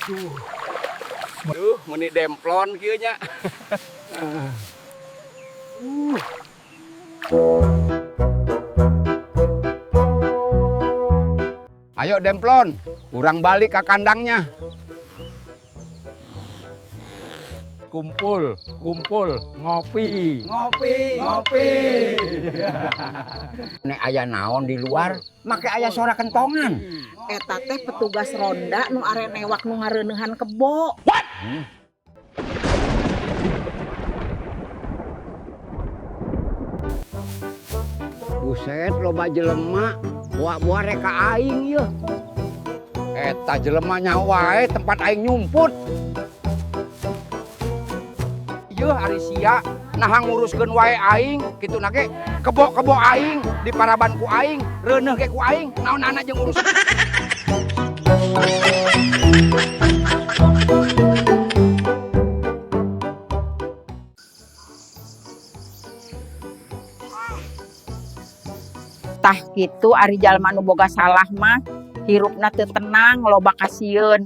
Duh. Duh, meni demplon kieu nya. Ayo demplon, urang balik ke kandangnya. Kumpul, kumpul, ngopi. Ngopi, ngopi. Nek aya naon di luar, make aya suara kentongan. Eta teh petugas ronda nu arek newak nu ngareuneuhan kebo. Buset, loba jelema, buah-buah rek ka aing yeuh. Eta jelema nyaho wae tempat aing nyumput. Yeuh, ari sia naha nguruskeun wae aing kitu na ge kebo-kebo aing diparaban ku aing, reuneuh ge ku aing, naonana jeung urus. Tah kitu ari jalma nu boga salah mah hirupna teu tenang, loba kasieun.